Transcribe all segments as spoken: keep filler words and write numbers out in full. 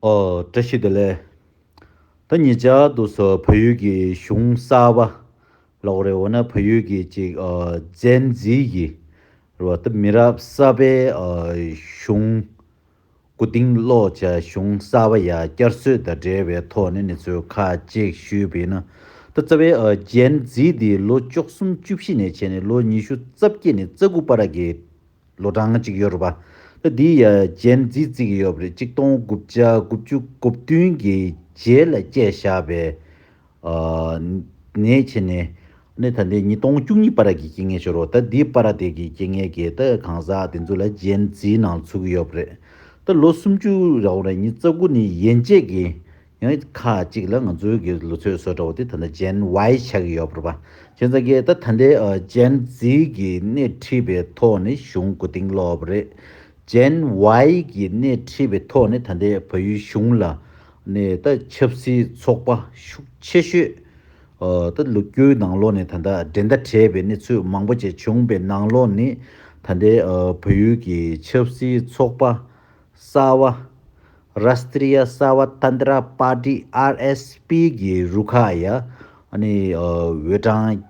ཨོ། བཀྲ་ཤིས་བདེ་ལེགས། ད་ཉེ་ཆར་དུ་སོ་བལ་ཡུལ་གྱི་གཞུང་གསར་པ་ལབ་དགོས་རེད། འོ་ན་བལ་ཡུལ་གྱི་ཅིག་ཨ་ཇེན་ཛི་གི་རེད་བ། ད་མི་རབས་གསར་པའི་ཨ་གཞུང་མགོ་རྟིང་སློག་བྱ་གཞུང་གསར་པ་ཡ་བསྐྱར་གསོས་དང་འབྲེལ་བའི་ཐོག་ནས་གནས་ཚུལ་ཁག་ཅིག་ཞུས་པ་ཡིན་ན། ད་རྩ་བའི་ཨ་ཇེན་ཛི་འདི་ལོ་བཅུ་གསུམ་བཅུ་བཞི་ནས་བྱས་ནས་ལོ་ཉི་ཤུ་རྩ་བརྒྱད་ནས་རྩ་དགུ་བར་གྱི་ལོ་གྲངས་གཅིག་ཡོད་རེད་པ། ད་འདི་ཡ་ཇེན་ཛི་བརྩི་གི་ཡོད་པ་རེད། གཅིག་སྟོང་དགུ་བརྒྱ་དགུ་བཅུ་གོ་བདུན་གྱི་རྗེས་ལ་སྐྱེས་བཞག་པའི་ཨ་ནས་བྱས་ནས་ནས་ད་ལྟའི་ཉིས་སྟོང་བཅུ་གཉིས་བར་གྱི་རྐྱེན་ངན་ཤོར་རོ། ད་འདི་བར་དེ་གི་རྐྱེན་ངན་གྱི་ད་གང་ཟག་དེ་ཚོ་ལ་ཇེན་ཛི་ནང་ཚུད་ཀྱི་ཡོད་པ་རེད། ད་ལོ་སུམ་ཅུ་རེ་བ་རེ་གཉིས་རྩ་དགུ་ནས་ཡན་ཆད་ཀྱི་ཡང་ཁག་ཅིག་ལ་ང་ཚོའི་གི་ལོ་ཚོད་བཟོ་འདྲ་བོ་དེ་ད་ལྟ་ཇེན་ཝའི་ཆགས་ཀྱི་ཡོད་པ་རེད་པ། བྱས་ཙང་གི་ད་ད་ལྟའི་ཨ་ཇེན་ཛི་གི་སྣེ་ཁྲིད་པའི་ཐོག་ནས་གཞུང་མགོ་རྟིང་སློག་པ་རེད། ཇེན་ཝའི་གི་སྣེ་ཁྲིད་པའི་ཐོག་ནས་ད་ལྟའི་བལ་ཡུལ་གཞུང་ལ་ནས་ད་ཆབ་སྲིད་ཚོགས་པ་ཤུགས་ཆེ་ཤོས་ཨ་ད་ལོ་རྒྱུས་ནང་ལོགས་ནས་ད་ལྟ་འགྲན་ཟླ་བྲལ་བའི་གནས་ཚུལ་མང་པོ་ཅིག་བྱུང་བའི་ནང་ལོགས་ནས་ད་ལྟའི་ཨ་བལ་ཡུལ་གྱི་ཆབ་སྲིད་ཚོགས་པ་གསར་པ་Rashtriya Savat Tandra Party R S P གི་རུ་ཁག་ཡ་ཨ་ནི་ཨ་འོས་གྲངས་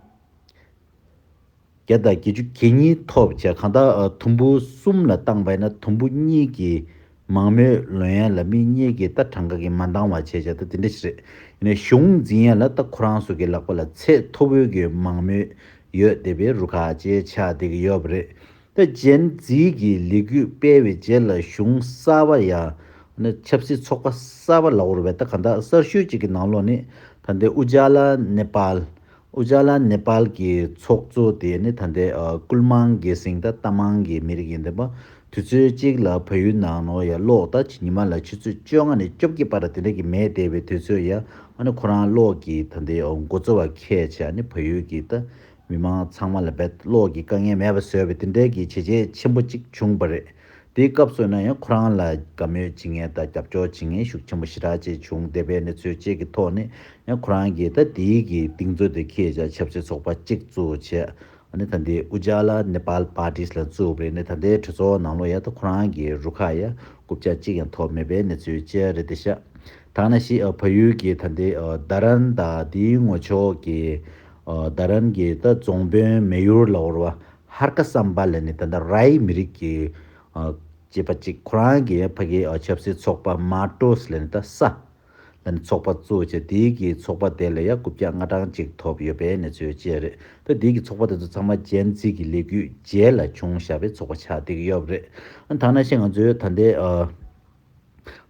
བརྒྱ་དང་བརྒྱད་ཅུ་གྱ་གཉིས་ཐོབ་བྱས། གང་ལྟར་ཨ་དུམ་བུ་གསུམ་ལ་བཏང་བ་ཡིན་ན་དུམ་བུ་གཉིས་ཀྱི་མང་མོས་ལོན་ཡ་ལ་མི་གཉིས་ཀྱི་ད་གྲངས་ཀ་གི་མ་འདང་བ་བྱས་བྱས་ད་དེ་འདྲ་ཞིག་རེད། ཡིན་ནའི་གཞུང་འཛིན་ཡ་ལ་ད་ཁོ་རང་ཚོ་གི་ལག་པ་ལ་ཚད་མཐོ་བོའི་གི་མང་མོས་ཡོད་བསྡད་པའི་རུ་ཁག་ཅིག་ཆགས་བསྡད་ཀྱི་ཡོད་པ་རེད། ད་ཇེན་ཛི་གི་ལས་འགུལ་སྤེལ་བའི་རྗེས་ལ་གཞུང་གསར་པ་ཡ་ནི་ཆབ་སྲིད་ཚོགས་པ་གསར་པ་ལབ་དགོས་རེད་པས། ད་གང་ལྟར་གསར་ཤོས་ཅིག་གི་ནང་ལོགས་ནི་ད་ལྟའི་ཨུ་ཇཱ་ལ་ནེ་པཱལ། ཨུ་ཇཱ་ལ་ནེ་པཱལ་གྱི་ཚོགས་གཙོ་དེ་ནི་ད་ལྟའི་ཨ་ཀུལ་མང་གེ་སིང་ད་རྟ་མང་གི་མི་རིགས་ཡིན་བསྡད་པ། དུས་ཚོད་གཅིག་ལ་བལ་ཡུལ་ནང་ལོགས་ཡ་གློག་ད་ཉི་མ་ལ་ཆུ་ཚོད་བཅོ་ལྔ་ནས་བཅོ་བརྒྱད་བར་དེ་འདྲ་གི་མེད་བསྡད་པའི་དུས་ཚོད་ཡ་ཨ་ནི་ཁོ་རང་གློག་གི་ད་ལྟའི་འགོ་གཙོ་བ་ཁས་བྱས་ཨ་ནི་བལ་ཡུལ་གྱི་ད་མི་མང་ཚང་མ་ལ་བེད་གློག་གི་དཀའ་ངལ་མེད་པ་བཟོས་པའི་དེ་འདྲའི་གི་བྱས་རྗེས་ཆེན་པོ་གཅིག་བྱུང་བ་རེད། དེའི་སྐབས་སུ་ན་ཡང་ཁོ་རང་ལ་དགའ་མོས་བྱེད་མཁན་དང་རྒྱབ་སྐྱོར་བྱེད་མཁན་ཤུགས་ཆེན་པོ་ཞེ་དྲག་ཅིག་བྱུང་བསྡད་པའི་གནས་ཚུལ་བཅས་ཀྱི་ཐོག་ནས་ཡང་ཁོ་རང་གིས་ད་དེའི་གི་གདེང་ཚོད་དེ་ཁྱེད་ཅག་ཆབ་སྲིད་ཚོགས་པ་གཅིག་བཙུགས་བྱས། ཨ་ནི་ད་ལྟའི་ཨུ་ཇཱ་ལ་ནེ་པཱལ་པར་ཊི་ལ་བཙུགས་པ་རེད། ཨ་ནི་ད་ལྟའི་གྲོས་ཚོགས་ནང་ལོགས་ཡ་ད་ཁོ་རང་གི་རུ་ཁག་ཡ་རྐུབ་བཀྱག་གཅིག་ཀྱང་ཐོབ་མེད་པའི་གནས་ཚུལ་བཅས་རེད་དེ་ཤག་ད་ག་ནང་བཞིན་ཨ་བལ་ཡུལ་གྱི་ད་ལྟའི་ཨ་རྡ་རམ་དང་དེའི་ངོས་ཕྱོགས་ཀྱི་ཨ་རྡ་རམ་གྱི་ད་རྫོང་དཔོན་མེ་ཡོར་ལབ་དགོས་རེད་བ། ཧར་ཀ་སམ་བྷ་ལ་ནི་ད་ལྟ་རའི་མི་རིགས་ཀྱི་ཨ་སྐྱེས་པ་གཅིག་ཁོ་རང་གིས་ཕ་གིའི་ཨ་ཆབ་སྲིད་ཚོགས་པ་མ་ཏོས་ལ་ནི་ད་ས་ལ་ནི་ཚོགས་པ་བཙུགས་བྱས། དེའི་གི་ཚོགས་པ་དེ་ལ་ཡ་རྐུབ་བཀྱག་ལྔ་གྲངས་གཅིག་ཐོབ་ཡོད་པའི་གནས་ཚུལ་བཅས་རེད། ད་དེའི་གི་ཚོགས་པ་དེ་ཚོ་ཚང་མ་ཇེན་ཛི་གི་ལས་འགུལ་རྗེས་ལ་བྱུང་བཞག་པའི་ཚོགས་པ་ཆགས་བསྡད་ཀྱི་ཡོད་པ་རེད། ཨ་ད་ག་ནང་བཞིན་ང་ཚོའི་ད་ལྟའི་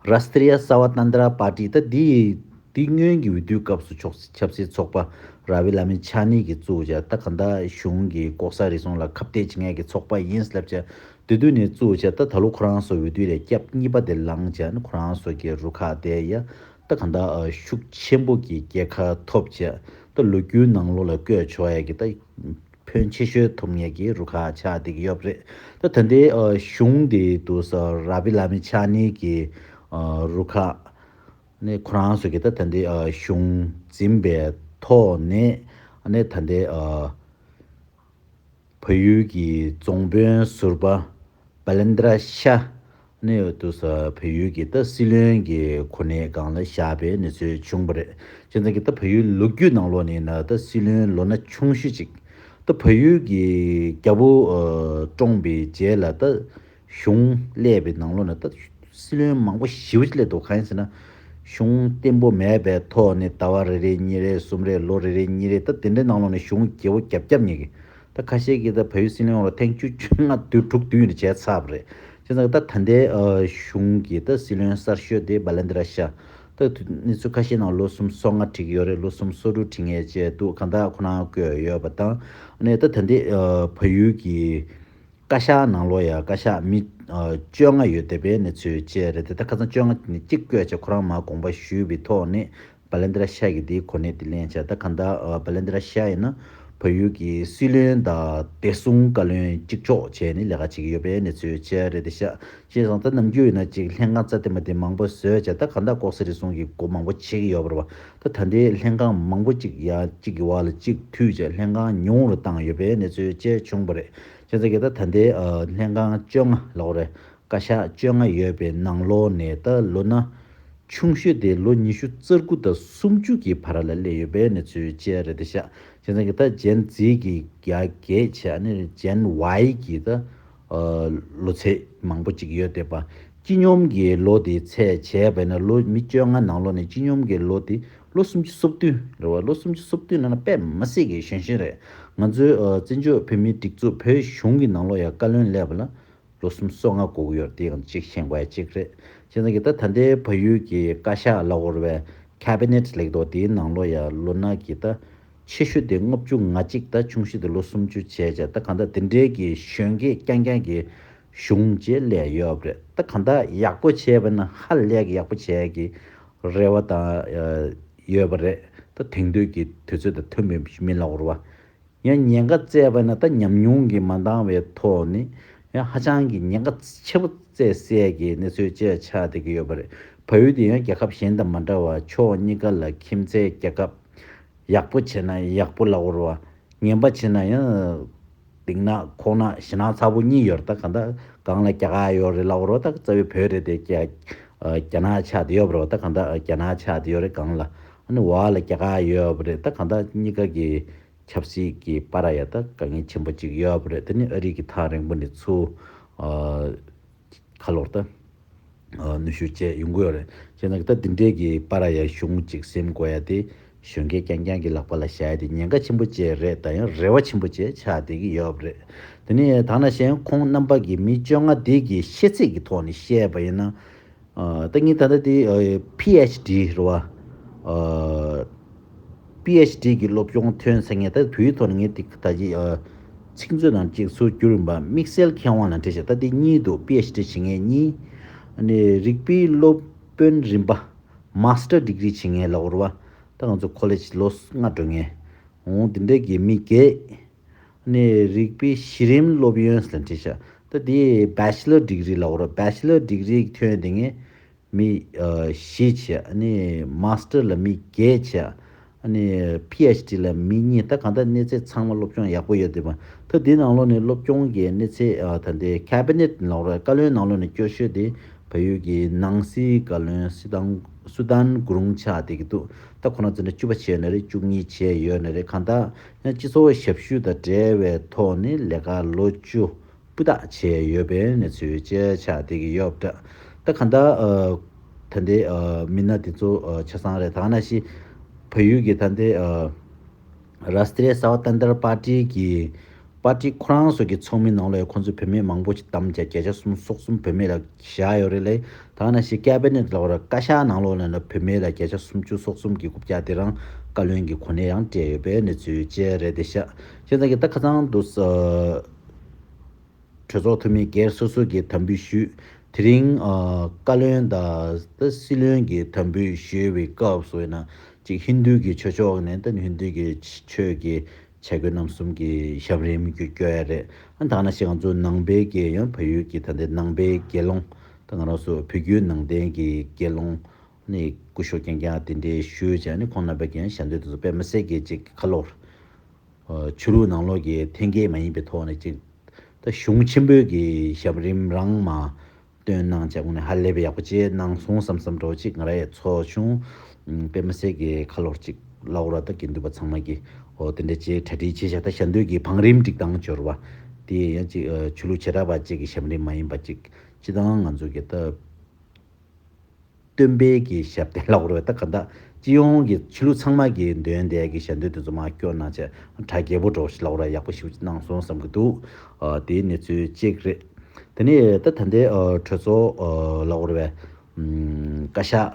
ཨ་Rashtriya Savat Tandra Party ད་འདི་འདི་སྔོན་གྱི་འོས་བསྡུའི་སྐབས་སུ་ཆོག་ཆབ་སྲིད་ཚོགས་པ་ར་བི་ལ་མི་ཆ་ནི་གིས་བཙུགས་བྱས། ད་ག་ད་གཞུང་གི་ལྐོག་ཟ་རུལ་སུངས་ལ་ཁ་གཏད་བྱེད་མཁན་གྱི་ཚོགས་པ་ཡིན་ལབ་བྱས། དེ་དུས་ནས་བཙུགས་བྱས་ད་ད་ལོ་ཁོ་རང་ཚོ་འོས་བསྡུ་ལས་སྐབས་གཉིས་པ་དེ་ལངས་བྱས་ནས་ཁོ་རང་ཚོ་གི་རུ་ཁག་དེ་ཡ་ད་ག་ད་ཤུགས་ཆེན་པོ་གི་རྒྱལ་ཁ་ཐོབ་བྱས། ད་ལོ་རྒྱུས་ནང་ལོགས་ལ་བཀོད་ཆོག་ཡ་གི་ད་ཕོན་ཆེ་ཤོས་ཐོབ་མཁན་གྱི་རུ་ཁག་ཆགས་བསྡད་ཀྱི་ཡོད་པ་རེད། ད་ད་ལྟའི་ཨ་གཞུང་དེ་དུས་ས་ར་བི་ལ་མི་ཆ་ནི་གི་ཨ་རུ་ཁག་ནས་ཁོ་རང་ཚོ་གི་ད་ད་ལྟའི་ཨ་གཞུང་འཛིན་པའི་ཐོག་ནས་ཨ་ནི་ད་ལྟའི་ཨ་བལ་ཡུལ་གྱི་རྫོང་དཔོན་ཟུར་པ་བ་ལེན་དྲ་ཤ་ནས་དུ་ས་བལ་ཡུལ་གྱི་ད་སྲིད་བློན་གྱི་གོ་གནས་སྒང་ལ་བཞག་པའི་གནས་ཚུལ་བྱུང་བ་རེད། བྱས་ཙང་གི་ད་བལ་ཡུལ་ལོ་རྒྱུས་ནང་ལོགས་ནས་ན་ད་སྲིད་བློན་ལོ་ན་ཆུང་ཤོས་ཅིག་ད་བལ་ཡུལ་གྱི་རྒྱལ་པོ་ཨ་བཀྲོངས་པའི་རྗེས་ལ་ད་གཞུང་སླེབས་པའི་ནང་ལོགས་ན་ད་སྲིད་བློན་མང་པོ་ཞེ་པོ་ཅིག་སླེབས་འདུག་གང་ཡིན་ཟེར་ན། གཞུང་བརྟན་པོ་མེད་པའི་ཐོག་ནས་ཟླ་བ་རེ་རེ་གཉིས་རེ་གསུམ་རེ་ལོ་རེ་རེ་གཉིས་རེ་ད་དེ་འདྲའི་ནང་ལོགས་ནས་གཞུང་བརྗེ་པོ་རྒྱབ་རྒྱབ་ཉེ་གི། ད་ཁ་ཤས་ཀྱིས་ད་བལ་ཡུལ་སྲིད་བློན་འོག་ལ་ཐེངས་བཅུ་བཅོ་ལྔ་བདུན་དྲུག་བདུན་ཡོད་བྱས་ཚར་བ་རེད། བྱས་ཙང་ད་ད་ལྟའི་ཨ་གཞུང་གི་ད་སྲིད་བློན་གསར་ཤོས་དེ་བ་ལེན་དྲ་ཤ། ད་དུ་གནས་ཚུལ་ཁ་ཤས་ནང་ལོ་གསུམ་སོ་ལྔ་བྲིས་ཀྱི་ཡོད་རེད། ལོ་གསུམ་སོ་དྲུག་བྲིས་མཁན་བཅས་འདུག་གང་ལྟར་ཁོ་རང་བཀོད་ཡོད་པ་དང་། ཨ་ནི་ད་ད་ལྟའི་ཨ་བལ་ཡུལ་གྱི་བཀའ་ཤག་ནང་ལོགས་ཡ་བཀའ་ཤག་མི་ཨ་བཅོ་ལྔ་ཡོད་བསྡད་པའི་གནས་ཚུལ་བཅས་རེད་དེ། ད་ཁ་སང་བཅོ་ལྔ་ནས་གཅིག་བསྐོས་བྱས་ཁོ་རང་མར་དགོངས་པ་ཞུས་པའི་ཐོག་ནས་བ་ལེན་དྲ་ཤ་གིས་དེའི་གོ་གནས་དེ་ལེན་བྱས། ད་གང་ལྟར་ཨ་བ་ལེན་དྲ་ཤ་ཡིན་ན་བལ་ཡུལ་གྱི་སྲིད་བློན་དང་བདེ་སྲུང་བཀའ་བློན་གཅིག་ལྕོགས་བྱས་ནས་ལས་ཀ་བྱེད་ཀྱི་ཡོད་པའི་གནས་ཚུལ་བཅས་རེད་དེ་ཤག་བྱས་ཙང་ད་ནམ་རྒྱུན་ཡིན་ན་ཅིག་ལྷན་ཁང་རྩ་དེ་མ་དེ་མང་པོ་བཟོས་བྱས་ད་གང་ལྟར་ལྐོག་ཟ་རུལ་སུངས་ཀྱི་སྒོ་མང་པོ་ཕྱེ་གི་ཡོད་པ་རེད་བ། ད་ད་ལྟའི་ལྷན་ཁང་མང་པོ་ཅིག་ཡ་གཅིག་གི་བར་ལ་གཅིག་མཐུད་བྱས་ལྷན་ཁང་ཉུང་རུ་བཏང་ཡོད་པའི་གནས་ཚུལ་བཅས་བྱུང་བ་རེད། བྱས་ཙང་གི་ད་ད་ལྟའི་ཨ་ལྷན་ཁང་བཅོ་ལྔ་ལབ་དགོས་རེད། བཀའ་ཤག་བཅོ་ལྔ་ཡོད་པའི་ནང་ལོགས་ནས་ད་ལོ་ན་ ཆུང་ཤོས་དེ་ལོ་ཉི་ཤུ་རྩ་དགུ་དང་སུམ་ཅུ་གི་བར་ལ་སླེབས་ཡོད་པའི་གནས་ཚུལ་བཅས་རེད་དེ་ཤག་བྱས་ཙང་གི་ད་Gen Z་གི་ཡ་བརྒྱད་བྱས་ནས་Gen Y་གི་ད་ལོ་ཚད་མང་པོ་ཅིག་ཡོད་བསྡད་པ། སྤྱི་སྙོམས་ཀྱི་ལོ་དེ་ཚད་བྱས་པ་ཡིན་ན་ལོ་མི་བཅོ་ལྔ་ནང་ལོགས་ནས་སྤྱི་སྙོམས་ཀྱི་ལོ་དེ་ལོ་སུམ་ཅུ་སོ་བདུན་རེད་བ། ལོ་སུམ་ཅུ་སོ་བདུན་ནང་ན་དཔེ་མི་སྲིད་ཀྱི་གཞོན་གཞོན་རེད། ང་ཚོའི་བཙན་བྱོལ་བོད་མིའི་སྒྲིག་འཛུགས་བོད་གཞུང་གི་ནང་ལོགས་ཡ་བཀའ་བློན་སླེབས་པ་ལ་ལོ་སུམ་ཅུ་སོ་ལྔ་འགོར་གྱི་ཡོད་རེད། དེ་ཡང་གཅིག་ཤེས་དགོས་ཡ་གཅིག་རེད། བྱས་ཙང་གི་ད་ད་ལྟའི་བལ་ཡུལ་གྱི་བཀའ་ཤག་ལབ་དགོས་རེད་པས། Cabinet་ལབ་ཀྱི་འདུག་དེའི་ནང་ལོགས་ཡ་ལོ་ན་གི་ད་ཆེ་ཤོས་དེ་ལྔ་བཅུ་ང་གཅིག་ད་ཆུང་ཤོས་དེ་ལོ་སུམ་ཅུ་བྱས་བྱས་ད་གང་ལྟར་དེ་འདྲའི་གི་གཞོན་སྐྱེས་རྐྱང་རྐྱང་གི་གཞུང་བཅས་སླེབས་ཡོད་པ་རེད། ད་གང་ལྟར་ཡག་པོ་བྱས་པ་ན་ཧ་ལས་ཀྱི་ཡག་པོ་བྱས་ཀྱི་རེ་བ་དང་ཡོད་པ་རེད། ད་དེང་དུས་ཀྱི་དུས་ཚོད་དང་མཐུན་པའི་མི་ལབ་དགོས་རེད་པ། ཡང་ཉེན་ཁ་བཙལ་བ་ན་ད་ཉམས་མྱོང་གིས་མ་འདང་བའི་ཐོག་ནས་ཡང་ཧ་ཅང་གི་ཉེན་ཁ་ཆེ་པོ་བཙལ་སའི་གི་གནས་ཚུལ་བཅས་ཆགས་བསྡད་ཀྱི་ཡོད་པ་རེད། བལ་ཡུལ་དེ་ཡང་རྒྱལ་ཁབ་གཞན་དང་མ་འདྲ་བར་ཕྱོགས་གཉིས་ཀ་ལ་ཁྱིམ་མཚེས་རྒྱལ་ཁབ། ཡག་པོ་བྱས་ན་ཡག་པོ་ལབ་དགོས་རེད་བ། ངན་པ་བྱས་ན་ཡང་སྡིག་ནག་ཁོག་ནག་ཞེ་ནག་ཚ་པོ་གཉིས་ཡོད་རེད། ད་གང་ལྟར་སྒང་ལ་རྒྱ་གར་ཡོད་རེད་ལབ་དགོས་རེད་བ། ད་རྩ་བའི་བོད་རེད་དེ་རྒྱ་རྒྱ་ནག་ཆགས་བསྡད་ཡོད་པ་རེད་བ། ད་གང་ལྟར་རྒྱ་ནག་ཆགས་བསྡད་ཡོད་རེད་སྒང་ལ། ཨ་ནི་འོག་ལ་རྒྱ་གར་ཡོད་པ་རེད། ད་གང་ལྟར་གཉིས་ཀ་གི་ཆབ་སྲིད་ཀྱི་བར་ཡ་ད་དཀའ་ངལ་ཆེན་པོ་ཅིག་ཡོད་པ་རེད། དེ་ནི་ཨ་རི་གི་ཐག་རིང་པོ་ནས་ཚུར་ཨ་ཁ་ལོར་ད་ཨ་ནུས་ཤུགས་བཅས་ཡོང་གི་ཡོད་རེད། བྱས་ན་ད་འདི་འདྲའི་གི་བར་ཡ་གཞུང་ཅིག་སེམས་དགོས་ཡ་དེ་གཞོན་སྐྱེས་རྐྱང་རྐྱང་གི་ལག་པ་ལ་བཞག་ཡ་དེ་ཉེན་ཁ་ཆེན་པོ་བཅས་རེད། ད་ཡང་རེ་བ་ཆེན་པོ་བཅས་ཆགས་བསྡད་ཀྱི་ཡོད་པ་རེད། དེ་ནི་ད་ནང་བཞིན་ཁོང་རྣམ་པ་གི་མི་བཅོ་ལྔ་དེ་གི་ཤེས་ཚད་ཀྱི་ཐོག་ནས་བཤད་པ་ཡིན་ན། ཨ་ད་ངས་ད་ལྟ་དེ་ཨ་པི་ཨེཆ་ཌི་རེད་བ། ཨ་པི་ཨེཆ་ཌི་གི་སློབ་སྦྱོང་ཐོན་ས་ངས་ད་བོད་ཡིག་ཐོག་ནས་ངས་དེ་ད་ཅི་ཨ་ཚིག་མཛོད་ནང་གཅིག་ཚུར་བསྒྱུར་ཡིན་པ། དམིགས་བསལ་མཁས་དབང་ལ་འགྲེལ་བཤད་ད་དེ་གཉིས་འདུག་པི་ཨེཆ་ཌི་བྱེད་མཁན་གཉིས། ཨ་ནི་རིགས་པའི་སློབ་དཔོན་རིམ་པ། མཱ་སི་ཊར་ཌི་གི་རི་བྱེད་མཁན་ལབ་དགོས་རེད་བ། ད་ང་ཚོ་ཁོ་ལེ་ཇི་ལོ་ལྔ་འགྲོ་མཁན། འོང་དེ་འདྲའི་གི་མི་བརྒྱད། ནས་རིགས་པའི་གཞི་རིམ་སློབ་ཡོན་ཟེར་བྲིས་ཤག་ད་དེ་Bachelor Degree་ལབ་དགོས་རེད། Bachelor Degree་ཐོན་དེ་ངས་མི་ཨ་བཞི་བྱས། ཨ་ནི་Master་ལ་མི་བརྒྱད་བྱས། ཨ་ནི་པི་ཨེཆ་ཌི་ལ་མི་གཉིས། ད་གང་ལྟར་གནས་ཚད་ཚང་མ་སློབ་སྦྱོང་ཡག་པོ་ཡོད་བསྡད་པ། ད་དེ་ནང་ལོགས་ནས་སློབ་སྦྱོང་གི་གནས་ཚད་ཨ་ད་ལྟའི་Cabinet་ལབ་དགོས་རེད། བཀའ་བློན་ནང་ལོགས་ནས་སྐྱོ་ཤོས་དེ་བལ་ཡུལ་གྱི་ནང་སྲིད་བཀའ་བློན་སི་ཏང་སུ་དཱན་གུ་རུང་ཆགས་བསྡད་ཀྱི་འདུག་ད་ཁོ་རང་ཚོ་ནས་བཅུ་པ་བྱས་ཡོད་ན་རེད། བཅུ་གཉིས་བྱས་ཡོད་ན་རེད། གང་ལྟར་ཡང་སྤྱི་ཚོགས་ཞབས་ཞུ་དང་འབྲེལ་བའི་ཐོག་ནས་ལས་ཀ་ལོ་བཅུ་སྤུས་དག་བྱས་ཡོད་པའི་གནས་ཚུལ་བཅས་ཆགས་བསྡད་ཀྱི་ཡོད་པ་འདྲ། ད་གང་ལྟར་ཨ་ད་ལྟའི་ཨ་མི་སྣ་དེ་ཚོ་ཨ་ཆ་ཚང་རེད། ད་ག་ནང་བཞིན་བལ་ཡུལ་གྱི་ད་ལྟའི་ཨ་Rashtriya Swatantra Party་གི་པར་ཏི་ཁོ་རང་ཚོ་གི་ཚོགས་མི་ནང་ལ་ཁོང་ཚོ་བུད་མེད་མང་པོ་ཞིག་བདམས་བྱས་བརྒྱ་ཆ་སུམ་སོ་གསུམ་བུད་མེད་ལ་བཞག་ཡོད་རེད་ལེ། ད་ག་ནང་བཞིན་Cabinet་ལབ་དགོས་རེད། བཀའ་ཤག་ནང་ལོགས་ལ་ན་བུད་མེད་ལ་བརྒྱ་ཆ་སུམ་ཅུ་སོ་གསུམ་གྱི་རྐུབ་བཀྱག་དེ་རང་བཀའ་བློན་གྱི་གོ་གནས་ཡང་སྤྲད་ཡོད་པའི་གནས་ཚུལ་བཅས་རེད་དེ་ཤག་བྱས་ཙང་གི་ད་ཁ་སང་དུ་ས་གྲོས་ཚོགས་འཐུས་མི་སྒེར་སོ་སོ་གིས་དམ་འབུལ་ཞུས། དེ་རིང་ཨ་བཀའ་བློན་དང་ད་སྲིད་བློན་གྱིས་དམ་འབུལ་ཞུས་པའི་སྐབས་སུ་ཡིན་ན་ཅིག་ཧིན་རྡུ་གི་ཆོས་ཕྱོགས་ནས་ད་ཧིན་རྡུ་གི་ཆོས་ཀྱི་བྱ་རྒོད་རྣམ་གསུམ་གྱི་ཞབས་རིམ་བསྐྱོད་ཡ་རེད། ཨ་ད་ག་ནང་བཞིན་ང་ཚོ་ནང་པའི་གི་ཡང་བལ་ཡུལ་གྱི་ད་ལྟའི་ནང་པའི་དགེ་སློང་ད་ང་རང་ཚོ་བོད་བརྒྱུད་ནང་བསྟན་གྱི་དགེ་སློང་ནི་སྐུ་ཞབས་རྐྱང་རྐྱང་དེ་འདྲའི་ཞུས་བྱས་ནི་ཁོང་རྣམ་པས་ཀྱང་ཞལ་འདོན་དེ་ཚོ་དཔེ་མི་སྲིད་ཀྱི་ཅིག་ཁ་ལོར། ཨ་ཆོས་ལུགས་ནང་ལོགས་ཀྱི་འཐེན་འཁྱེར་མ་ཡིན་པའི་ཐོག་ནས་ཅིག་ད་གཞུང་ཆེན་པོའི་གི་ཞབས་རིམ་རང་མ་བཏོན་གནང་བྱས་དངོས་གནས་ཧ་ལས་པའི་ཡག་པོ་ཅིག་གནང་སོང་བསམ་བསམ་འདྲ་བོ་ཅིག་ང་རང་ཡང་ཚོར་བྱུང་། ཨུམ་དཔེ་མི་སྲིད་ཀྱི་ཁ་ལོར་ཅིག་ལབ་དགོས་རེད། ད་དགེ་འདུན་པ་ཚང་མ་གི་འོ་དེ་འདྲ་ཅིག་གྲ་སྒྲིག་བྱས་བཞག་ད་ཞལ་འདོན་གྱི་བང་རིམ་སྒྲིག་སྟངས་སྦྱོར་བ་དེ་ཡང་ཅིག་ཨ་ཆོས་ལུགས་བྱེ་བྲག་པ་ཅིག་གི་ཞབས་རིམ་མ་ཡིན་པ་ཅིག་སྤྱིར་བཏང་ང་ཚོ་གི་ད། སྟོན་པའི་གི་ཞབས་བརྟན་ལབ་དགོས་རེད། ད་ག་ད་སྤྱི་ཡོངས་ཀྱི་ཆོས་ལུགས་ཚང་མ་གི་འདོན་བསྡད་ཀྱི་ཞལ་འདོན་དེ་ཚོ་མར་སྐྱོར་གནང་བྱས་གྲ་རྒྱས་པོ་འདྲ་བོ་ཞིག་ལབ་དགོས་རེད། ཡག་པོ་ཞེ་པོ་ཅིག་གནང་སོང་བསམ་གྱི་འདུག་ཨ་དེའི་གནས་ཚུལ་གཅིག་རེད། དེ་ནས་ད་ད་ལྟའི་ཨ་གྲོས་ཚོགས་ཨ་ལབ་དགོས་རེད་པས། ཨམ་བཀའ་ཤག་ཨམ་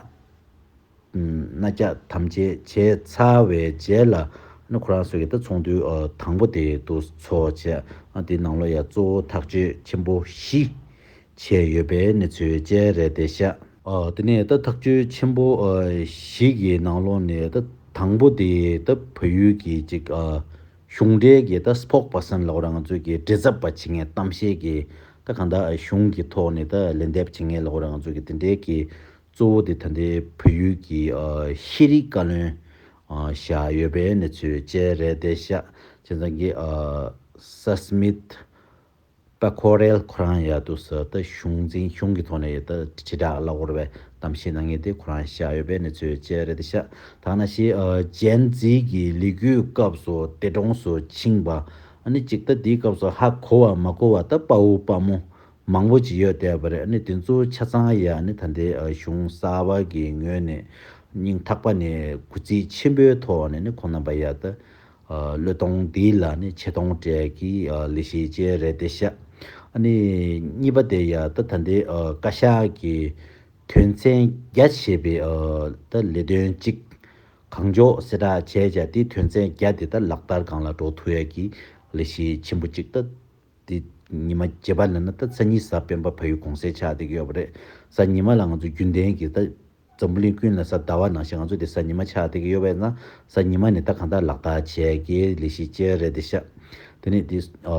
མནའ་བསྐྱལ་དམ་བཅའ་བྱས་ཚར་བའི་རྗེས་ལ་ཨ་ནི་ཁོ་རང་ཚོ་གི་ད་ཚོགས་འདུ་ཨ་དང་པོ་དེ་དུ་ཚོགས་བྱས། ཨ་དེའི་ནང་ལོགས་ཡ་གཙོ་བོ་ཐག་གཅོད་ཆེན་པོ་བཞི། བྱས་ཡོད་པའི་གནས་ཚུལ་བཅས་རེད་དེ་ཤག་ཨ་དེ་ནས་ད་ཐག་གཅོད་ཆེན་པོ་ཨ་བཞི་གི་ནང་ལོགས་ནས་ད་དང་པོ་དེ་ད་བལ་ཡུལ་གྱི་ཅིག་ཨ་གཞུང་འབྲེལ་གྱི་ད་སྤོག་པར་སན་ལབ་དགོས་རེད། ང་ཚོས་ཀྱི་དྲི་ཟབ་པ་བྱེད་མཁན་གཏམ་བཤད་ཀྱི་ད་གང་ལྟར་གཞུང་གི་ཐོག་ནས་ད་ལན་འདེབས་བྱེད་མཁན་ལབ་དགོས་རེད། ང་ཚོས་ཀྱི་དེ་འདྲའི་གི་གཙོ་བོ་དེ་ད་ལྟའི་བལ་ཡུལ་གྱི་ཨ་ཤེས་རིག་བཀའ་བློན་ཨ་བཞག་ཡོད་པའི་གནས་ཚུལ་བཅས་རེད་དེ་ཤག་བྱས་ཙང་གི་ཨ་སར་སྨིད་པ་ཁོ་རེལ་ཁོ་རང་ཡ་དུ་ས་ད་གཞུང་འཛིན་གཞུང་གི་ཐོག་ནས་ད་དྲིལ་བསྒྲགས་ལབ་དགོས་རེད་པས། གཏམ་བཤད་གནང་མཁན་དེ་ཁོ་རང་ཤར་ཡོད་པའི་གནས་ཚུལ་བཅས་རེད་ཤག་ད་ནང་བཞིན་ཨ་ཇན་ཛི་གི་ལས་འགུལ་སྐབས་སུ་འདས་གྲོངས་སུ་ཕྱིན་པ། ཨ་ནི་གཅིག་ད་དེའི་སྐབས་སུ་ཧ་གོ་བ་མ་གོ་བ་ད་དཔའ་བོ་དཔའ་མོ་མང་པོ་ཅིག་ཡོད་བསྡད་པ་རེད། ཨ་ནི་དེ་ཚོ་ཆ་ཚང་ཡ་ཨ་ནི་ད་ལྟའི་ཨ་གཞུང་གསར་པ་གི་ངོས་ནས་སྙིང་ཐག་པ་ནས་གུས་བརྩི་ཆེན་པོའི་ཐོག་ནས་ནི་ཁོང་རྣམ་པ་ཡ་ད་ཨ་བློས་གཏོང་འདི་ལ་ནི་ཆེ་མཐོང་སྤྲད་ཀྱི་ཨ་ལས་གཞི་བཅས་རེད་བསྡད་ཤག་ཨ་ནི་གཉིས་པ་དེ་ཡ་ད་ད་ལྟའི་ཨ་བཀའ་ཤག་གི་དོན་ཚན་བརྒྱ་ཞེས་པའི་ཨ་ད་ལས་དོན་གཅིག་གང་མགྱོགས་གསལ་བསྒྲགས་བྱས་བྱས་དེ་དོན་ཚན་བརྒྱ་དེ་ད་ལག་བསྟར་སྒང་ལ་འགྲོ་ཐུབ་ཡ་གི་ལས་གཞི་ཆེན་པོ་གཅིག་ད་དེ་ཉི་མ་བརྗེ་པ་ལ་ན་ད་གཟའ་ཉི་ཤུ་གཟའ་སྤེན་པ་བལ་ཡུལ་གུང་གསེང་ཆགས་བསྡད་ཀྱི་ཡོད་པ་རེད། གཟའ་ཉི་མ་ལ་ང་ཚོ་རྒྱུན་ལྡན་གྱི་ད་འཛམ་བུ་གླིང་ཀུན་ལ་གཟའ་ཟླ་བ་ནང་བཞིན་ང་ཚོ་དེ་གཟའ་ཉི་མ་ཆགས་བསྡད་ཀྱི་ཡོད་པས་ན། གཟའ་ཉི་མ་ནས་ད་གང་ལྟར་ལག་བསྟར་བྱས་ཀྱི་ལས་གཞི་བཅས་རེད་བསྡད་ཤག་དེ་ནས་དེ་ཨ་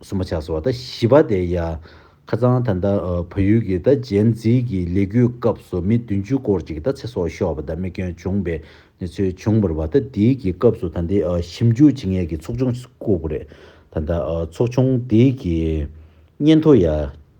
གསུམ་པ་ཆགས་སོང་བ། ད་བཞི་པ་དེ་ཡ་ཁ་སང་ད་ལྟ་ཨ་བལ་ཡུལ་གྱི་ད་ཇན་ཛི་གི་ལས་འགུལ་སྐབས་སུ་མི་བདུན་ཅུ་སྐོར་ཅིག་ད་ཚེ་སྲོག་ཤོར་བ་དང་རྨས་སྐྱོན་བྱུང་བའི་གནས་ཚུལ་བྱུང་བ་རེད་པ། ད་དེའི་གི་སྐབས་སུ་ད་ལྟའི་ཨ་ཞིབ་འཇུག་བྱེད་མཁན་གྱི་ཚོགས་ཆུང་ཞིག་བསྐོས་པ་རེད། ད་ལྟ་ཨ་ཚོགས་ཆུང་དེའི་གི་སྙན་ཐོ་ཡ་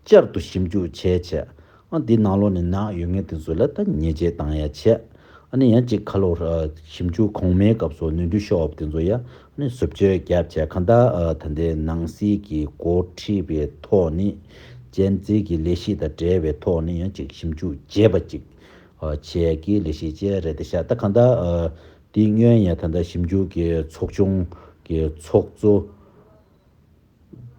བསྐྱར་དུ་ཞིབ་འཇུག་བྱས་བྱས། ཨ་འདི་ནང་ལོགས་ནས་ནག་ཡོད་མཁན་དེ་ཚོ་ལ་ད་ཉེས་ཆད་བཏང་ཡ་བྱས། ཨ་ནི་ཡང་གཅིག་ཁ་ལོ་ར་ཞིབ་འཇུག་གོང་མའི་སྐབས་སུ་ནོར་འཁྲུལ་ཤོར་བ་དེ་ཚོ་ཡ་ཨ་ནི་བཟོ་བཅོས་བརྒྱབ་བྱས། གང་ལྟར་ཨ་ད་ལྟའི་ནང་སྲིད་ཀྱི་འགོ་ཁྲིད་པའི་ཐོག་ནས་ཇན་ཛི་གི་ལས་གཞི་དང་འབྲེལ་བའི་ཐོག་ནས་ཡང་གཅིག་ཞིབ་འཇུག་རྒྱས་པ་ཅིག་ཨ་བྱས་ཀྱི་ལས་གཞི་བཅས་རེད་བསྡད་ཤག་ད་གང་ལྟར་ཨ་དེ་སྔོན་ཡང་ད་ལྟ་ཞིབ་འཇུག་གི་ཚོགས་ཆུང་གི་ཚོགས་གཙོ་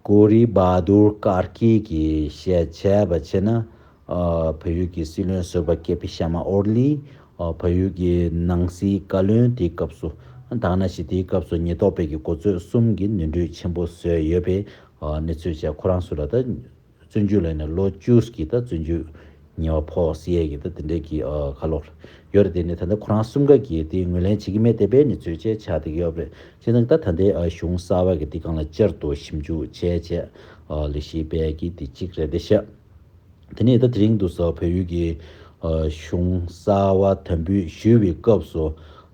གོ་རི་བྷ་དུར་ཀར་ཀི་གིས་བཤད་བྱས་པ་བྱས་ན། ཨ་བལ་ཡུལ་གྱི་སྲིད་བློན་ཟུར་པ་ཀེ་པི་ཤར་མ་ཨོ་ལི། ཨ་བལ་ཡུལ་གྱི་ནང་སྲིད་བཀའ་བློན་དེའི་སྐབས་སུ། ད་ནང་བཞིན་དེའི་སྐབས་སུ་ཉེན་རྟོག་པས་ཀྱི་འགོ་གཙོ་གསུམ་གྱིས་ནོར་འཁྲུལ་ཆེན་པོ་བཟོས་ཡོད་པའི་ཨ་གནས་ཚུལ་བཅས་ཁོ་རང་ཚོ་ལ་ད་བཙོན་འཇུག་ལ་ནས་ལོ་བཅུ་གི་ད་བཙོན་འཇུག་ཉེས་པ་ཕོག་སྲིད་ཡས་ཀྱི་ད་དེ་འདྲའི་གི་ཨ་ཁ་ལོ་ཡོད་རེད། དེ་ནས་ད་ལྟ་ཁོ་རང་གསུམ་ཀ་གིས་དེ་ངོས་ལེན་བྱེད་ཀྱི་མེད་བསྡད་པའི་གནས་ཚུལ་བཅས་ཆགས་བསྡད་ཀྱི་ཡོད་རེད། བྱས་ཙང་ད་ད་ལྟའི་ཨ་གཞུང་གསར་པ་གི་དེ་སྒང་ལ་བསྐྱར་དུ་ཞིབ་འཇུག་བྱས་བྱས་ཨ་ལས་གཞི་སྤེལ་གྱི་དེ་གཅིག་རེད་བསྡད་ཤག་དེ་ནས་ད་དེ་རིང་དུ་ས་བལ་ཡུལ་གྱི་ཨ་གཞུང་གསར་པ་དམ་འབུལ་ཞུ་བའི་སྐབས་སུ་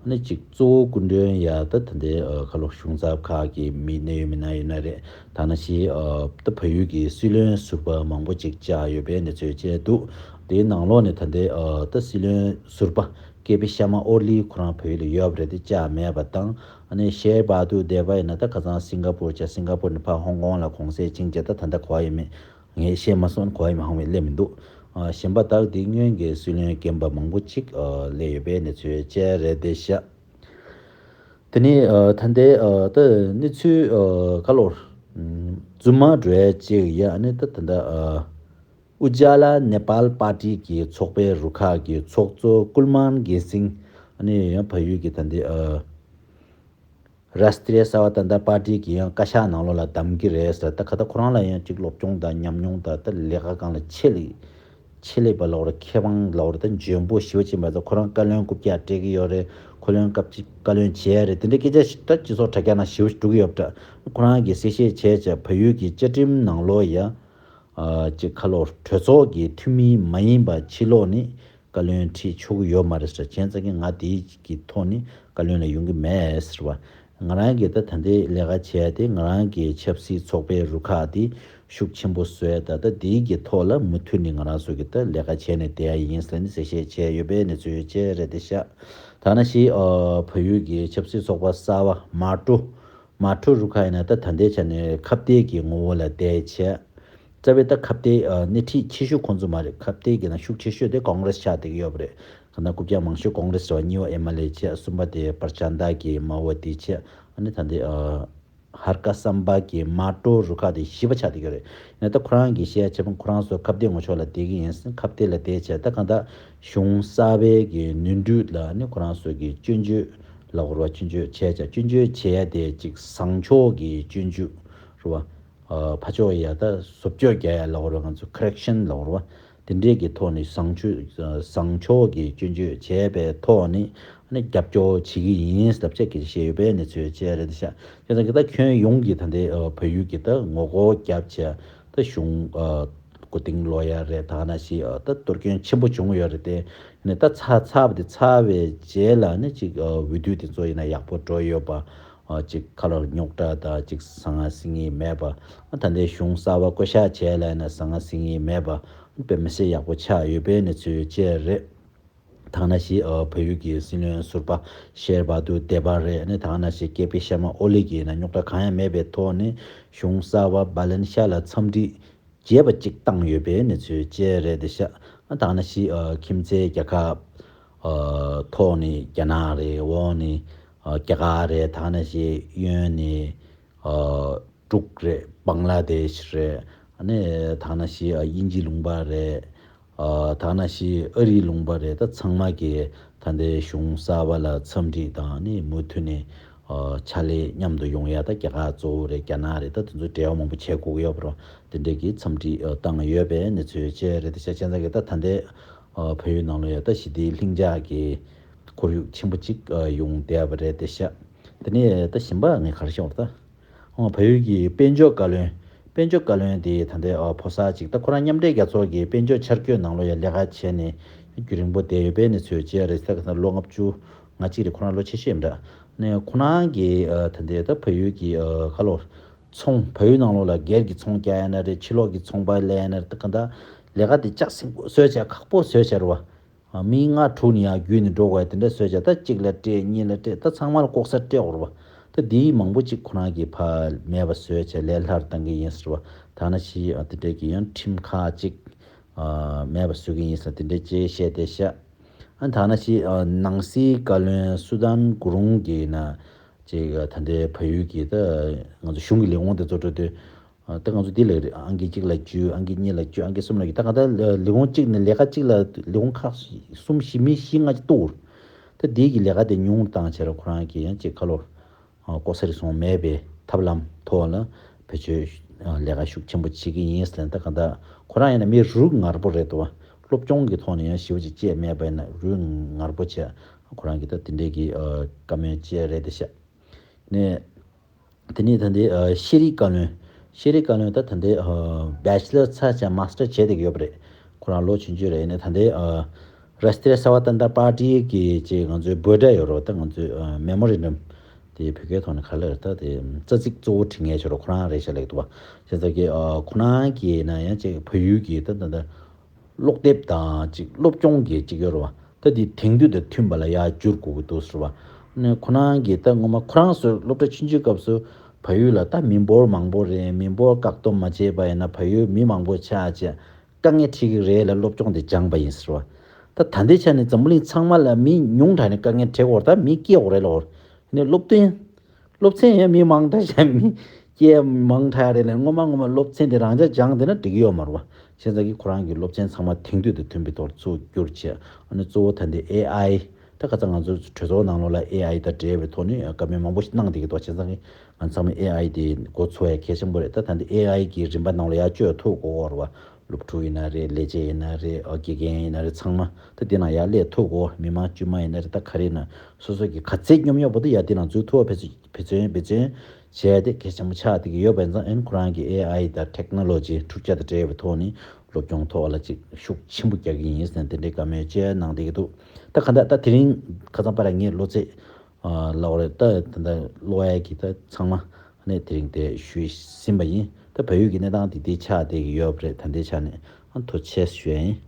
ཨ་ནི་གཅིག་གཙོ་བོ་སྐུ་མགྲོན་ཡ་ད་ད་ལྟའི་ཨ་ཁ་ལོ་གཞུང་ཚབ་ཁག་གི་མི་གནད་ཡོད་མི་སྣ་ཡོད་ན་རེད། ད་ནང་བཞིན་ཨ་ད་བལ་ཡུལ་གྱི་སྲིད་བློན་ཟུར་པ་མང་པོ་ཅིག་བཅར་ཡོད་པའི་གནས་ཚུལ་བཅས་འདུག་དེའི་ནང་ལོགས་ནས་ད་ལྟའི་ཨ་ད་སྲིད་བློན་ཟུར་པ་ཀེ་པི་ཤར་མ་ཨོ་ལི་ཁོ་རང་བལ་ཡུལ་ལ་ཡོད་པ་རེད་དེ་བཅར་མེད་པ་དང་། ཨ་ནི་ཤེར་བྷ་དུར་དེ་པ་ཡིན་ན་ད་ཁ་སང་སིང་ག་པུར་བཅར། སིང་ག་པུར་ནས་ཕར་ཧོང་ཀོང་ལ་གུང་སེང་བྱིན་བྱས། ད་ད་ལྟ་གོ་བ་ཡོད་མེད་ངས་ཤེས་མ་སོང་། གོ་བ་ཡོད་མེད་ཧང་བའི་སླེབས་མི་འདུག་ཨ་གཞན་པ་དག་དེ་སྔོན་གྱི་སྲིད་བློན་རྒན་པ་མང་པོ་ཅིག་ཨ་སླེབས་ཡོད་པའི་གནས་ཚུལ་བཅས་རེད་བསྡད་ཤག་དེ་ནས་ཨ་ད་ལྟའི་ཨ་ད་གནས་ཚུལ་ཨ་ཁ་ལོ་རྫུན་མ་འགྲོ་ཡ་ཅིག་ཡ། ཨ་ནི་ད་ད་ལྟ་ཨ་ཨུ་ཇ་ལ་ནེ་པཱལ་པར་ཊི་གི་ཚོགས་པའི་རུ་ཁག་གི་ཚོགས་གཙོ་ཀུལ་མཱན་གེ་སིང་། ཨ་ནི་ཡང་བལ་ཡུལ་གྱི་ད་ལྟའི་ཨ་རཱས་ཏྲི་ཡ་སེ་ཝ་ཏན་ཏྲ་པར་ཊི་གི་ཡང་བཀའ་ཤག་ནང་ལོགས་ལ་བདམས་ཀྱི་རེད་ཟེར། ད་ག་ད་ཁོ་རང་ལ་ཡང་གཅིག་སློབ་སྦྱོང་དང་ཉམས་མྱོང་དང་ད་ལས་ཀ་སྒང་ལ་ཆེད་ལས་ཆེད་ལས་པ་ལབ་རེད། མཁས་དབང་ལབ་རེད། ད་འཇོན་པོ་ཞེ་པོ་ཅིག་མ་ཚད་ཁོ་རང་བཀའ་བློན་རྐུབ་བཀྱག་སྤྲད་ཀྱི་ཡོད་རེད། ཁོ་བློན་སྐབས་གཅིག་བཀའ་བློན་བྱས་རེད། དེ་འདྲའི་སྐད་ཆ་ཞིག་ད་སྤྱི་ཚོགས་དྲ་རྒྱ་ནང་ཞེ་པོ་ཅིག་འགྲོ་གི་ཡོད་པ་འདྲ། ཁོ་རང་གིས་གསལ་བཤད་བྱས་བྱས་བལ་ཡུལ་གྱི་བཅའ་ཁྲིམས་ནང་ལོགས་ཡ། ཨ་ཅིག་ཁ་ལོ་གྲོས་ཚོགས་ཀྱི་འཐུས་མི་མ་ཡིན་པ་ཕྱི་ལོགས་ནས་བཀའ་བློན་ཁྲི་ཆོག་གི་ཡོད་མ་རེད་ཟེར། བྱས་ཙང་གི་ང་དེའི་གི་ཐོག་ནས་བཀའ་བློན་ལ་ཡོང་གི་མེད་ཟེར་བ། ང་རང་གིས་ད་ད་ལྟའི་ལས་ཀ་བྱས་ཏེ་ང་རང་གི་ཆབ་སྲིད་ཚོགས་པའི་རུ་ཁག་དེ་ཤུགས་ཆེན་པོ་བཟོས། ད་ལྟ་དེའི་གི་ཐོག་ལ་མུ་མཐུད་ནས་ང་རང་ཚོ་གི་ད་ལས་ཀ་བྱས་ནས་བསྡད་ཡ་ཡིན་ཟེར་ནས་གསལ་བཤད་བྱས་ཡོད་པའི་གནས་ཚུལ་བཅས་རེད་བསྡད་ཤག་ད་ནང་བཞིན་ཨ་བལ་ཡུལ་གྱི་ཆབ་སྲིད་ཚོགས་པ་གསར་པ་མ་ཀྲོ། མ་ཀྲོ་རུ་ཁག་ཡིན་ན་ད་ད་ལྟའི་ཆ་ནས་ཁ་གཏད་ཀྱི་ངོ་བོ་ལ་བསྡད་བྱས། རྩ་བའི་ད་ཁ་གཏད་ཨ་སྣེ་ཁྲིད་ཆེ་ཤོས་ཁོང་ཚོ་མ་རེད། ཁ་གཏད་ཀྱི་ནང་ཤུགས་ཆེ་ཤོས་དེ་ཀོང་རེ་སི་ཆགས་བསྡད་ཀྱི་ཡོད་པ་རེད། གང་ལྟར་རྐུབ་བཀྱག་མང་ཤོས་ཀོང་རེ་སི་རེད་བ། གཉིས་པ་ཨེམ་ཨེལ་ཨེ་བྱས། གསུམ་པ་དེ་པར་ཅན་དཱ་གི་མ་ཝ་ཏི་བྱས། ཨ་ནི་ད་འདི་ཨ་ཧར་ཀ་སམ་བྷ་གི་མ་ཀྲོ་རུ་ཁག་དེ་བཞི་པ་ཆགས་བསྡད་ཀྱི་ཡོད་རེད། ཡིན་ན་ད་ཁོ་རང་གིས་བཤད་བྱས་པ་ཁོ་རང་ཚོ་ཁ་གཏད་ངོ་ཕྱོགས་ལ་བསྡད་ཀྱི་ཡིན་ཟེར། ཁ་གཏད་ལ་བསྡད་བྱས་ད་གང་ལྟར་གཞུང་གསར་པའི་གི་ནོར་འཁྲུལ་ལ་ནི་ཁོ་རང་ཚོ་གི་སྐྱོན་བརྗོད་ལབ་དགོས་རེད་བ། སྐྱོན་བརྗོད་བྱས་བྱས་སྐྱོན་བརྗོད་བྱས་ཏེ་ཅིག་བཟང་ཕྱོགས་ཀྱི་སྐྱོན་བརྗོད་རེད་བ། ཨ་ཕར་ཕྱོགས་ཡ་ད་བཟོ་བཅོས་རྒྱག་ཡ་ལབ་དགོས་རེད། ང་ཚོ་ཀོ་རེག་ཤན་ལབ་དགོས་རེད་བ། དེ་འདྲས་ཀྱི་ཐོག་ནས་བཟང་སྤྱོད་བཟང་ཕྱོགས་ཀྱི་སྐྱོན་བརྗོད་བྱས་པའི་ཐོག་ནས་ཨ་ནི་རྒྱབ་སྐྱོར་བྱེད་ཀྱི་ཡིན་ཟེར་བྱས་སྐད་ཆ་བཤད་ཡོད་པའི་གནས་ཚུལ་བཅས་རེད་ཤག་བྱས་ཙང་གི་ད་ཁྱོན་ཡོངས་ཀྱི་ད་ལྟའི་ཨ་བལ་ཡུལ་གྱི་ད་ངོ་རྒོལ་རྒྱབ་བྱས་ད་གཞུང་ཨ་མགོ་རྟིང་སློག་ཡ་རེད། ད་ནང་བཞིན་ཨ་ད་གཏོར་སྐྱོན་ཆེན་པོ་བྱུང་ཡོད་རེད་དེ། ནས་ད་ཚར་ཚར་བ་དེ་ཚར་བའི་རྗེས་ལ་ནི་ཅིག་ཨ་འོས་བསྡུ་དེ་ཚོ་ཡིན་ན་ཡག་པོ་འགྲོ་ཡོད་པ། ཨ་ཅིག་ཁ་ལོ་རྙོག་དྲ་དང་ཅིག་ཟང་ངེ་ཟིང་ངེ་མེད་པ། ཨ་ད་ལྟའི་གཞུང་གསར་པ་བསྐོ་གཞག་བྱས་ལ་ཡིན་ན་ཟང་ངེ་ཟིང་ངེ་མེད་པ། དཔེ་མི་སྲིད་ཡག་པོ་ཆགས་ཡོད་པའི་གནས་ཚུལ་བཅས་རེད། ད་ག་ནང་བཞིན་ཨ་བལ་ཡུལ་གྱི་སྲིད་བློན་ཟུར་པ་ཤེར་བྷ་དུར་དེ་བྷ་རེད། ཨ་ནི་ད་ག་ནང་བཞིན་ཀེ་པི་ཤར་མ་ཨོ་ལི་གིས་ན་རྙོག་དྲ་གང་ཡང་མེད་པའི་ཐོག་ནས་གཞུང་གསར་པ་བྷ་ལན་ཤ་ལ་འཚམས་འདྲི་རྒྱས་པ་གཅིག་བཏང་ཡོད་པའི་གནས་ཚུལ་བཅས་རེད་དེ་ཤག་ཨ་ད་ག་ནང་བཞིན་ཨ་ཁྱིམ་མཚེས་རྒྱལ་ཁབ་ཨ་ཐོག་ནས་རྒྱ་ནག་རེད། འོག་ནས་ཨ་རྒྱ་གར་རེད། ད་ག་ནང་བཞིན་གཡོན་ནས་ཨ་འབྲུག་རེད། བང་ལ་དེཤ་རེད། ཨ་ནི་ད་ག་ནང་བཞིན་ཨ་དབྱིན་ཇི་ལུང་པ་རེད། ཨ་ད་ག་ནང་བཞིན་ཨ་རིའི་ལུང་པ་རེད། ད་ཚང་མ་གིས་ད་ལྟའི་གཞུང་གསར་པ་ལ་འཚམས་འདྲི་དང་ཨ་ནི་མུ་མཐུད་ནས་ཨ་ཕྱག་ལས་མཉམ་དུ་ཡོང་ཡ། ད་རྒྱ་གར་གཙོ་བོ་རེད། རྒྱ་ནག་རེད། ད་དེ་ཚོ་འབྲེལ་བ་མང་པོ་བྱེད་དགོས་ཀྱི་ཡོད་པ་རེད། དེ་འདྲས་ཀྱི་འཚམས་འདྲི་ཨ་བཏང་ཡོད་པའི་གནས་ཚུལ་བཅས་རེད་དེ་ཤག་བྱས་ཙང་གི་ད་ད་ལྟའི་ཨ་བལ་ཡུལ་ནང་ལ་ཡ་ད་ཞི་བདེའི་ལྷིང་འཇགས་ཀྱི་ཁོར་ཡུག་ཆེན་པོ་གཅིག་ཨ་ཡོང་བསྡད་པ་རེད་དེ་ཤག་དེ་ནས་ད་གཞན་པ་ངས་ག་རེ་ཤེས་པ་རེད་ད། ཨོ་བལ་ཡུལ་གྱི་དཔལ་འབྱོར་བཀའ་བློན། དཔལ་འབྱོར་བཀའ་བློན་དེ་ད་ལྟའི་ཨ་ཕོ་གསར་ཅིག་ད་ཁོ་རང་མཉམ་འབྲེལ་རྒྱལ་ཚོགས་ཀྱི་དཔལ་འབྱོར་འཆར་འགོད་ནང་ལོགས་ཡ་ལས་ཀ་བྱས་ནས་རྒྱུན་རིང་པོ་བསྡད་ཡོད་པའི་གནས་ཚུལ་བཅས་རེད། ས་ག་ས་ལོ་ལྔ་བཅུ་ང་གཅིག་རེད། ཁོ་རང་ལོ་ཆེ་ཤོས་ཡིན་འདྲ། ནས་ཁོ་རང་གིས་ཨ་ད་ལྟའི་ད་བལ་ཡུལ་གྱི་ཨ་ག་ལོ་ཚོང་བལ་ཡུལ་ནང་ལོགས་ལ་སྒེར་གྱི་ཚོང་རྒྱག་ཡ་ན་རེད། ཕྱི་ལོགས་ཀྱི་ཚོང་པ་ལས་ཡ་ན་རེད། ད་ག་ད་ལས་ཀ་དེ་ལྕགས་སྲིན་པོ་བཟོས་བྱས་ཁག་པོ་བཟོས་བྱས་རེད་བ། ཨ་མི་ལྔ་དྲུག་ནས་ཡར་བརྒྱུད་ནས་འགྲོ་དགོས་དེ་འདྲ་བཟོས་བྱས། ད་གཅིག་ལ་སྤྲད་གཉིས་ལ་སྤྲད། ད་ཚང་མ་ལ་ལྐོག་ཟ་སྤྲད་དགོས་རེད་བ། ད་དེའི་མང་པོ་ཅིག་ཁོ་རང་གིས་ཕར་མེད་པ་བཟོས་བྱས་ལས་སླ་རུ་བཏང་གི་ཡིན་ཟེར་བ། ད་ནང་བཞིན་ཨ་དེ་འདྲས་ཀྱི་ཡང་ཁྲིམས་ཁག་ཅིག་ཨ་མེད་པ་བཟོ་གི་ཡིན་ཟེར་དེ་འདྲས་ཅིག་བཤད་དེ་ཤག་ཨ་ད་ནང་བཞིན་ཨ་ནང་སྲིད་བཀའ་བློན་སུ་དཱན་གུ་རུང་གིས་ན་ཅིག་ཨ་ད་ལྟའི་བལ་ཡུལ་གྱི་ད་ང་ཚོ་གཞུང་གི་ལས་ཁུངས་དེ་ཚོ་འགྲོ་དུས། ཨ་ད་ང་ཚོ་འདི་ལས་རེད། ཨང་ཀི་གཅིག་ལ་བཅུ། ཨང་ཀི་གཉིས་ལ་བཅུ། ཨང་ཀི་གསུམ་ལ་བཅུ། ད་ག་ད་ལས་ཁུངས་གཅིག་ནས་ལས་ཀ་གཅིག་ལ་ལས་ཁུངས་ཁག་གསུམ་བཞི་མི་བཞི་ལྔ་ཅིག་གཏོགས། ད་འདི་གི་ལས་ཀ་དེ་ཉུང་རུ་བཏང་བྱས་ར་ཁོ་རང་གིས་ཡང་ཅིག་ཁ་ལོ་ཨ་ལྐོག་ཟ་རེ་སོང་མེད་པའི་ཐབས་ལམ་ཐོག་ལ་བེད་སྤྱོད་ཨ་ལས་ཀ་ཤུགས་ཆེན་པོ་བྱེད་ཀྱི་ཡིན་ཟེར། ད་ག་ད་ཁོ་རང་ཡིན་ན་མི་རུས་ངར་པོ་རེད་འདུག་བ། སློབ་སྦྱོང་གི་ཐོག་ནས་ཡང་ཞེ་པོ་ཅིག་སྤྱད་མེད་པ་ཡིན་ན་རུས་ངར་པོ་བྱས། ཁོ་རང་གིས་ད་དེ་འདྲས་ཀྱི་ཨ་བཀའ་མོལ་བྱས་རེད་དེ་ཤག་ནས། དེ་ནས་ད་ལྟའི་ཨ་ཤེས་རིག་བཀའ་བློན། ཤེས་རིག་བཀའ་བློན་ད་ད་ལྟའི་ཨ་བེ་ཆི་ལར་ཚར་བྱས་མ་སི་ཊར་བྱས་བསྡད་ཀྱི་ཡོད་པ་རེད། ཁོ་རང་ལོ་ཆུང་ཆུང་རེད། ཡིན་ནའི་ད་ལྟའི་ཨ་རཱས་ཏྲི་ཡ་སེ་ཝ་ཏན་ཏྲ་པར་ཏི་གི་ཅིག་ང་ཚོའི་འབོད་སྒྲ་ཡོད་རེད་བ། ད་ང་ཚོའི་ཨ་མེ་མོ་རན་ཌམ་དེ་བོད་སྐད་ཐོག་ནས་ག་རེ་ལབ་རེད། ད་དེ་རྩ་ཚིག་གཙོ་བོ་བྲིས་མཁན་ཅིག་ཡོད་རེད། ཁོ་རང་རེད་ཤག་ལབ་ཀྱི་འདུག་བ། བྱས་ཙང་གི་ཨ་ཁོ་རང་གིས་ན་ཡང་ཅིག་བལ་ཡུལ་གྱི་ད་ད་ད་ཀློག་དེབ་དང་ཅིག་སློབ་སྦྱོང་གི་ཅིག་ཡོད་རེད་བ། ད་འདི་དེང་དུས་དང་མཐུན་པ་ལ་ཡར་བསྒྱུར་དགོས་ཀྱི་འདུག་ཟེར་བ། ནས་ཁོ་རང་གིས་ད་སྔོན་མ་ཁོ་རང་ཚོ་སློབ་གྲྭ་ཆུང་ཆུང་སྐབས་སུ་བལ་ཡུལ་ལ་ད་མི་འབོར་མང་པོ་རེད། མི་འབོར་བཀག་སྡོམ་མ་བྱས་པ་ཡིན་ན་བལ་ཡུལ་མི་མང་པོ་ཆགས་བྱས་དཀའ་ངལ་འཕྲད་ཀྱི་རེད་ལ་སློབ་སྦྱོང་དེ་སྦྱངས་པ་ཡིན་ཟེར་བ། ད་ད་ལྟའི་ཆ་ནས་འཛམ་བུ་གླིང་ཚང་མ་ལ་མི་ཉུང་དྲགས་ནས་དཀའ་ངལ་འཕྲད་ཀྱི་ཡོད་རེད། ད་མི་སྐྱེ་ཡོད་རེད་ལབ་ཀྱི་ཡོད་རེད། ནས་སློབ་སྟོན། སློབ་ཚན་ཡང་མི་མང་དྲགས་ཤག་མི་སྐྱེ་མང་དྲགས་རེད་ལ། སྔོན་མ་སྔོན་མ་སློབ་ཚན་དེ་རང་འཇགས་སྦྱངས་བསྡད་ན་འགྲིག་གི་ཡོད་མ་རེད་བ། བྱས་ཙང་གི་ཁོ་རང་གི་སློབ་ཚན་ཚང་མ་དེང་དུས་དང་མཐུན་པའི་ཐོག་ཚུར་བསྒྱུར་བྱས། ཨ་ནི་གཙོ་བོ་ད་འདི་ཨེ་ཨའི། ད་ཁ་སང་ང་ཚོ་གྲོས་ཚོགས་ནང་ལོགས་ལ་ཨེ་ཨའི་དང་འབྲེལ་བའི་ཐོག་ནས་བཀའ་མོལ་མང་པོ་ཞིག་གནང་བསྡད་ཀྱི་འདུག་བྱས་ཙང་གི་ང་ཚང་མས་ཨེ་ཨའི་དེ་འགོ་ཚུགས་ཡ་གལ་ཆེན་པོ་རེད། ད་ད་འདི་ཨེ་ཨའི་གི་རིམ་པ་ནང་ལ་ཡར་བསྐྱོད་ཐུབ་དགོས་རེད་བ། སློབ་ཕྲུག་ཡིན་ན་རེད། ལས་བྱེད་ཡིན་ན་རེད། ཨ་དགེ་རྒན་ཡིན་ན་རེད། ཚང་མ་ད་འདི་ནང་ཡར་སླེབས་ཐུབ་དགོས། མི་མང་དཀྱུས་མ་ཡིན་ན་རེད། ད་ག་རེ་ཡིན་ན་སོ་སོ་གི་ག་ཚད་སྙོམས་ཡོད་པ་དེ་ཡར་འདི་ནང་འཛུལ་ཐུབ་པ་བེད་སྤྱོད་བེད་སྤྱོད་བེད་སྤྱོད་བྱས་ཏེ་གལ་ཆེན་པོ་ཆགས་བསྡད་ཀྱི་ཡོད་པ་ཡིན་ཙང་། ཨན་ཁོ་རང་གི་ཨེ་ཨའི་དང་ཊེག་ནོ་ལོ་ཇི་འཕྲུལ་ཆས་དང་འབྲེལ་བའི་ཐོག་ནས་སློབ་སྦྱོང་ཐོག་ལ་ཅིག་ཤུགས་ཆེན་པོ་རྒྱག་གི་ཡིན་ཟེར་ནས་དེ་འདྲའི་བཀའ་མོལ་བཅས་གནང་བསྡད་ཀྱི་འདུག་ད་ག་འདྲ་ད་དེ་རིང་ཁ་སང་པ་ར་ངས་བློ་རྩེ་ཨ་ལབ་པ་རེད། ད་ད་ལྟ་ཀློག་ཡ་གི་ད་ཚང་མ་ནས་དེ་རིང་དེ་ཞུས་ཟིན་པ་ཡིན། ད་བལ་ཡུལ་གྱི་གནས་སྟངས་དེ་འདི་ཆགས་བསྡད་ཀྱི་ཡོད་པ་རེད། ད་ལྟའི་ཆ་ནས་ཨ་ཐུགས་རྗེ་ཆེ་ཞུ་ཡ་ཡིན།